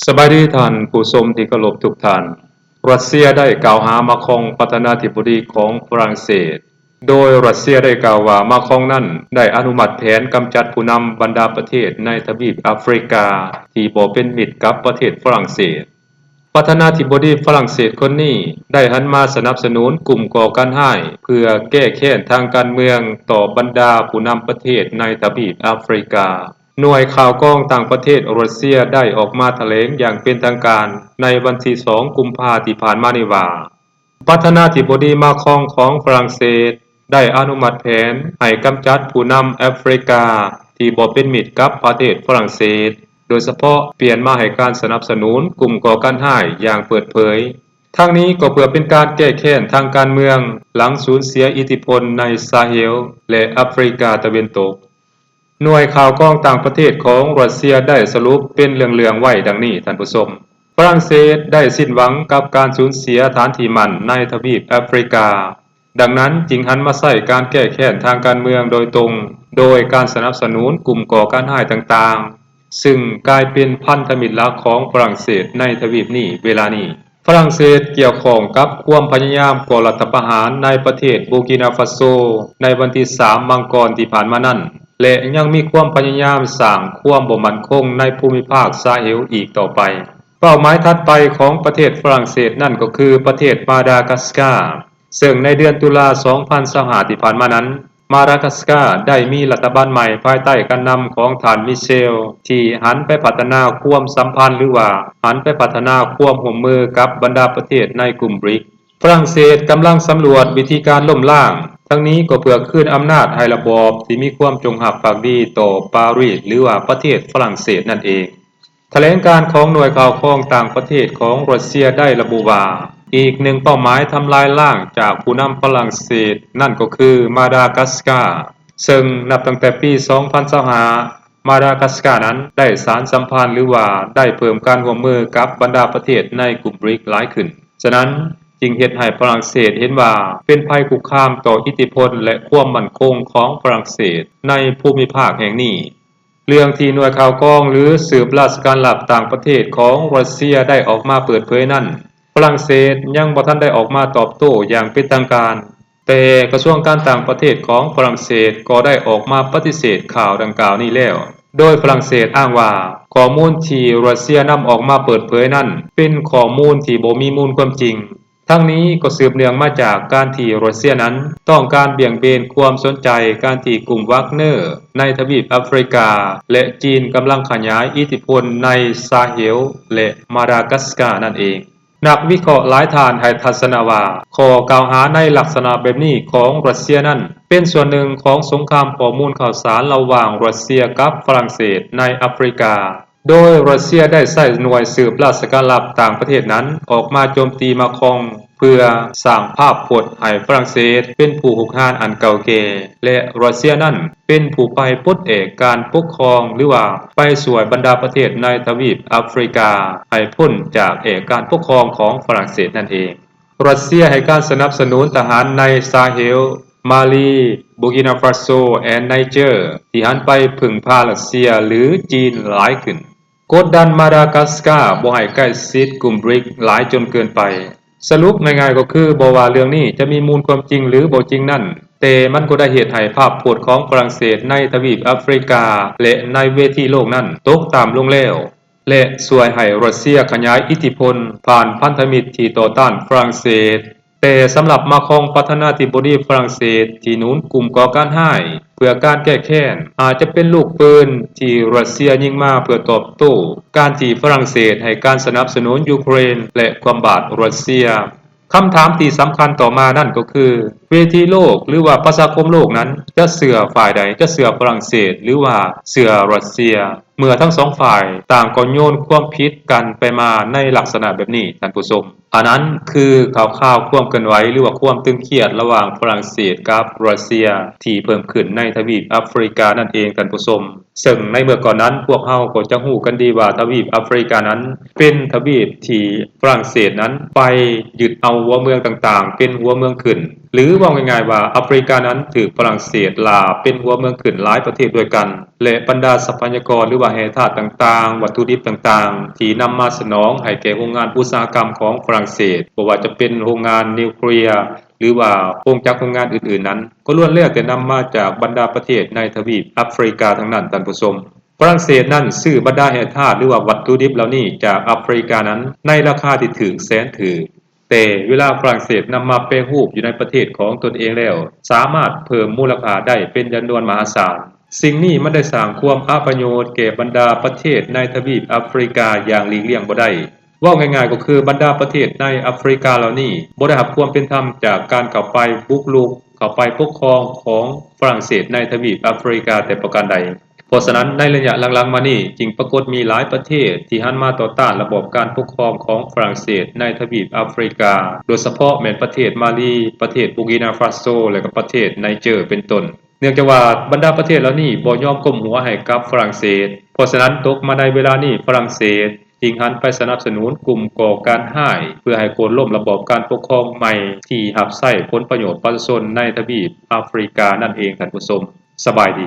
ສະບາຍດີທ່ານຜູ້ຊົມທີ່ເຄົາລົບທຸກທ່ານ. ຣັດເຊຍໄດ້ກ່າວຫາມາຄອງ ປະທານາທິບໍດີຂອງຝຣັ່ງເສດ, ໂດຍຣັດເຊຍໄດ້ກ່າວວ່າ ມາຄອງນັ້ນໄດ້ອະນຸມັດແຜນກຳຈັດຜູ້ນຳບັນດາປະເທດໃນທະວີບອາຟຣິກາທີ່ບໍ່ເປັນມິດກັບປະເທດຝຣັ່ງເສດ. ປະທານາທິບໍດີຝຣັ່ງເສດຄົນນີ້ໄດ້ຫັນມາສະໜັບສະໜູນກຸ່ມກໍ່ການຮ້າຍ ເພື່ອແກ້ແຄ້ນທາງການເມືອງຕໍ່ບັນດາຜູ້ນຳປະເທດໃນທະວີບອາຟຣິກາ. ໜ່ວຍຂ່າວກອງຕ່າງປະເທດຣັດເຊຍໄດ້ອອກມາຖະແຫຼງຢ່າງເປັນທາງການໃນວັນທີສອງ ກຸມພາທີ່ຜ່ານມານີ້ວ່າ ປະທານາທິບໍດີມາຄອງຂອງຝຣັ່ງເສດໄດ້ອະນຸມັດແຜນໃຫ້ກຳຈັດຜູ້ນຳແອຟຣິກາທີ່ບໍ່ເປັນມິດກັບປະເທດຝຣັ່ງເສດ, ໂດຍສະເພາະປ່ຽນມາໃຫ້ການສະໜັບສະໜູນກຸ່ມກໍ່ການຮ້າຍຢ່າງເປີດເຜີຍ. ທັງນີ້ກໍເພື່ອເປັນການແກ້ແຄ້ນທາງການເມືອງ ຫຼັງສູນເສຍອິດທິພົນໃນຊາເຮວ ແລະ ອາຟຣິກາຕາເວັນຕົກ. ໜ່ວຍຂ່າວກອງຕ່າງປະເທດຂອງຣັດເຊຍໄດ້ສະຫຼຸບເປັນເລື່ອງໆໄວ້ດັ່ງນີ້, ທ່ານຜູ້ຊົມ, ຝຣັ່ງເສດໄດ້ສິ້ນຫວັງກັບການສູນເສຍຖານທີ່ໝັ້ນໃນທະວີບແອຟຣິກາ, ດັ່ງນັ້ນຈຶ່ງຫັນມາໃຊ້ການແກ້ແຄ້ນທາງການເມືອງໂດຍຕົງ, ໂດຍການສະໜັບສະໜູນກຸ່ມກໍ່ການຮ້າຍຕ່າງໆ, ຊຶ່ງກາຍເປັນພັນທະມິດຫຼັກຂອງຝຣັ່ງເສດໃນທະວີບນີ້ເວລານີ້. ຝຣັ່ງເສດກ່ຽວຂ້ອງກັບຄວາມພະຍາຍາມກໍ່ລັດຖະປະຫານໃນປະເທດບູກີນາຟາໂຊໃນວັນທີສາມ ມັງກອນທີ່ຜ່ານມານັ້ນ ແລະ ຍັງມີຄວາມພະຍາຍາມສ້າງຄວາມບໍ່ໝັ້ນຄົງໃນພູມິພາກຊາເຮວອີກຕໍ່ໄປ. ເປົ້າໝາຍຖັດໄປຂອງປະເທດຝຣັ່ງເສດນັ້ນກໍຄືປະເທດມາດາກັສກາ, ເຊິ່ງໃນເດືອນຕຸລາ ສອງພັນຊາວຫ້າ ທີ່ຜ່ານມານັ້ນ, ມາດາກັສກາໄດ້ມີລັດຖະບານໃໝ່ພາຍໃຕ້ການນຳຂອງທ່ານມິເຊວ ທີ່ຫັນໄປພັດທະນາຄວາມສຳພັນ ຫຼືວ່າຫັນໄປພັດທະນາຄວາມຮ່ວມມືກັບບັນດາປະເທດໃນກຸ່ມບຣິກ. ຝຣັ່ງເສດກຳລັງສຳຫຼວດວິທີການລົ້ມລ້າງ, ທັງນີ້ກໍເພື່ອຄືນອຳນາດໃຫ້ລະບອບທີ່ມີຄວາມຈົງຮັກພັກດີຕໍ່ປາຣີ ຫຼືວ່າປະເທດຝຣັ່ງເສດນັ້ນເອງ. ຖະແຫຼງການຂອງໜ່ວຍຂ່າວກອງຕ່າງປະເທດຂອງຣັດເຊຍໄດ້ລະບຸວ່າ ອີກໜຶ່ງເປົ້າໝາຍທຳລາຍລ້າງຈາກຜູ້ນຳຝຣັ່ງເສດນັ້ນກໍຄືມາດາກັສກາ, ເຊິ່ງນັບຕັ້ງແຕ່ປີ ສອງພັນຊາວຫ້າ ມາດາກັສການັ້ນໄດ້ສານສຳພັນ ຫຼືວ່າໄດ້ເພີ່ມການຮ່ວມມືກັບບັນດາປະເທດໃນກຸ່ມບຣິກຫຼາຍຂຶ້ນ. ສະນັ້ນ, ຈຶ່ງເຮັດໃຫ້ຝຣັ່ງເສດເຫັນວ່າເປັນໄພຄຸກຄາມຕໍ່ອິດທິພົນ ແລະ ຄວາມໝັ້ນຄົງຂອງຝຣັ່ງເສດໃນພູມິພາກແຫ່ງນີ້. ເລື່ອງທີ່ໜ່ວຍຂ່າວກອງ ຫຼື ສືບລາຊະການລັບຕ່າງປະເທດຂອງຣັດເຊຍໄດ້ອອກມາເປີດເຜີຍນັ້ນ, ຝຣັ່ງເສດຍັງບໍ່ທັນໄດ້ອອກມາຕອບໂຕ້ຢ່າງເປັນທາງການ, ແຕ່ກະຊວງການຕ່າງປະເທດຂອງຝຣັ່ງເສດກໍໄດ້ອອກມາປະຕິເສດຂ່າວດັ່ງກ່າວນີ້ແລ້ວ, ໂດຍຝຣັ່ງເສດອ້າງວ່າ ຂໍ້ມູນທີ່ຣັດເຊຍນຳອອກມາເປີດເຜີຍນັ້ນ ເປັນຂໍ້ມູນທີ່ບໍ່ມີມູນຄວາມຈິງ. ທັງນີ້ກໍສືບເນື່ອງມາຈາກການທີ່ຣັດເຊຍນັ້ນຕ້ອງການບ່ຽງເບນຄວາມສົນໃຈການທີ່ກຸ່ມວັກເນີໃນທະວີບອາຟຣິກາ ແລະ ຈີນກຳລັງຂະຫຍາຍອິດທິພົນໃນຊາເຮວ ແລະ ມາດາກັສການັ້ນເອງ. ນັກວິເຄາະຫຼາຍທ່ານໃຫ້ທັດສະນະວ່າ ຂໍ້ກ່າວຫາໃນລັກສະນະແບບນີ້ຂອງຣັດເຊຍນັ້ນ ເປັນສ່ວນໜຶ່ງຂອງສົງຄາມຂໍ້ມູນຂ່າວສານລະຫວ່າງຣັດເຊຍກັບຝຣັ່ງເສດໃນອາຟຣິກາ. ໂດຍຣັດເຊຍໄດ້ໃຊ້ໜ່ວຍສືບລາຊະການລັບຕ່າງປະເທດນັ້ນອອກມາໂຈມຕີມາຄອງ ເພື່ອສ້າງພາບພົດໃຫ້ຝຣັ່ງເສດເປັນຜູ້ຮຸກຮານອັນເກົ່າແກ່ ແລະ ຣັດເຊຍນັ້ນເປັນຜູ້ໄປປົດແອກການປົກຄອງ ຫຼືວ່າໄປຊ່ວຍບັນດາປະເທດໃນທະວີບອາຟຣິກາໃຫ້ພົ້ນຈາກແອກການປົກຄອງຂອງຝຣັ່ງເສດນັ້ນເອງ. ຣັດເຊຍໃຫ້ການສະໜັບສະໜູນທະຫານໃນຊາເຮວ, ມາລີ, ບູກີນາຟາໂຊ ແລະ ໄນເຈີ ທີ່ຫັນໄປເພິ່ງພາຣັດເຊຍ ຫຼື ຈີນຫຼາຍຂຶ້ນ. ກົດດັນມາດາກັສກາບໍ່ໃຫ້ໃກ້ຊິດກຸ່ມບຣິກຫຼາຍຈົນເກີນໄປ. ສະຫຼຸບງ່າຍໆກໍຄື ບໍ່ວ່າເລື່ອງນີ້ຈະມີມູນຄວາມຈິງ ຫຼື ບໍ່ຈິງນັ້ນ, ແຕ່ມັນກໍໄດ້ເຮັດໃຫ້ພາບພົດຂອງຝຣັ່ງເສດໃນທະວີບອາຟຣິກາ ແລະ ໃນເວທີໂລກນັ້ນຕົກຕ່ຳລົງແລ້ວ ແລະ ຊ່ວຍໃຫ້ຣັດເຊຍຂະຫຍາຍອິດທິພົນຜ່ານພັນທະມິດທີ່ຕໍ່ຕ້ານຝຣັ່ງເສດ. ແຕ່ສຳລັບມາຄອງ ປະທານາທິບໍດີຝຣັ່ງເສດທີ່ໜູນກຸ່ມກໍ່ການຮ້າຍເພື່ອການແກ້ແຄ້ນ ອາດຈະເປັນລູກປືນທີ່ຣັດເຊຍຍິງມາເພື່ອຕອບໂຕ້ການທີ່ຝຣັ່ງເສດໃຫ້ການສະໜັບສະໜູນຢູເຄຣນ ແລະ ຄວ່ຳບາດຣັດເຊຍ. ຄຳຖາມທີ່ສຳຄັນຕໍ່ມານັ້ນກໍຄື ເວທີໂລກ ຫຼືວ່າປະຊາຄົມໂລກນັ້ນຈະເຊື່ອຝ່າຍໃດ? ຈະເຊື່ອຝຣັ່ງເສດ ຫຼືວ່າເຊື່ອຣັດເຊຍ? ເມື່ອທັງສອງຝ່າຍຕ່າງກໍໂຍນຄວາມຜິດກັນໄປມາໃນລັກສະນະແບບນີ້, ທ່ານຜູ້ຊົມ. ອັນນັ້ນຄືຂ່າວຄາວຄວາມເຄື່ອນໄຫວ ຫຼືວ່າຄວາມຕຶງຄຽດລະຫວ່າງຝຣັ່ງເສດກັບຣັດເຊຍທີ່ເພີ່ມຂຶ້ນໃນທະວີບອາຟຣິການັ້ນເອງ, ທ່ານຜູ້ຊົມ. ເຊິ່ງໃນເມື່ອກ່ອນນັ້ນ ພວກເຮົາກໍຈະຮູ້ກັນດີວ່າທະວີບອາຟຣິການັ້ນເປັນທະວີບທີ່ຝຣັ່ງເສດນັ້ນໄປຍຶດເອົາຫົວເມືອງຕ່າງໆເປັນຫົວເມືອງຂຶ້ນ, ຫຼືເວົ້າງ່າຍໆວ່າ ອາຟຣິການັ້ນຖືກຝຣັ່ງເສດລ່າເປັນຫົວເມືອງຂຶ້ນຫຼາຍປະເທດດ້ວຍກັນ ແລະບັນດາຊັບພະຍາກອນ ຫຼືວ່າແຮ່ທາດຕ່າງໆ ວັດຖຸດິບຕ່າງໆ ທີ່ນຳມາສະໜອງໃຫ້ແກ່ໂຮງງານອຸດສາຫະກຳຂອງຝຣັ່ງເສດ ບໍ່ວ່າຈະເປັນໂຮງງານນິວເຄລຍ ຫຼືວ່າໂຮງຈັກໂຮງງານອື່ນໆນັ້ນ ກໍລ້ວນແລ້ວແຕ່ນຳມາຈາກບັນດາປະເທດໃນທະວີບອາຟຣິກາທັງນັ້ນທ່ານຜູ້ຊົມ. ຝຣັ່ງເສດນັ້ນຊື້ບັນດາແຮ່ທາດ ຫຼືວ່າວັດຖຸດິບເຫຼົ່ານີ້ຈາກອາຟຣິການັ້ນໃນລາຄາທີ່ຖືກແສນຖືກ ແຕ່ເວລາຝຣັ່ງເສດນຳມາແປຮູບຢູ່ໃນປະເທດຂອງຕົນເອງແລ້ວ ສາມາດເພີ່ມມູນລະຄ່າໄດ້ເປັນຈຳນວນມະຫາສານ. ສິ່ງນີ້ມັນໄດ້ສ້າງຄວາມອະປະໂຫຍດແກ່ບັນດາປະເທດໃນທະວີບອາຟຣິກາຢ່າງຫຼີກລ່ຽງບໍ່ໄດ້. ເວົ້າງ່າຍໆກໍຄືບັນດາປະເທດໃນອາຟຣິກາເຫຼົ່ານີ້ບໍ່ໄດ້ຮັບຄວາມເປັນທຳຈາກການເຂົ້າໄປບຸກລຸກ ເຂົ້າໄປປົກຄອງຂອງຝຣັ່ງເສດໃນທະວີບອາຟຣິກາແຕ່ປະການໃດ. ເພາະສະນັ້ນໃນໄລຍະຫຼັງໆມານີ້ຈຶ່ງປາກົດມີຫຼາຍປະເທດທີ່ຫັນມາຕໍ່ຕ້ານລະບອບການປົກຄອງຂອງຝຣັ່ງເສດໃນທະວີບອາຟຣິກາ ໂດຍສະເພາະແມ່ນປະເທດມາລີ, ປະເທດບູກີນາຟາໂຊ ແລະກະປະເທດໄນເຈີເປັນຕົ້ນ. ເນື່ອງຈາກວ່າບັນດາປະເທດເຫຼົ່ານີ້ບໍ່ຍອມກົ້ມຫົວໃຫ້ກັບຝຣັ່ງເສດ ເພາະສະນັ້ນຕົກມາໃນເວລານີ້ຝຣັ່ງເສດຈຶ່ງຫັນໄປສະໜັບສະໜູນກຸ່ມກໍ່ການຮ້າຍ ເພື່ອໃຫ້ໂຄ່ນລົ້ມລະບອບການປົກຄອງໃໝ່ທີ່ຮັບໃຊ້ຜົນປະໂຫຍດປະຊາຊົນໃນທະວີບອາຟຣິການັ້ນເອງທ່ານຜູ້ຊົມ. ສະບາຍດີ.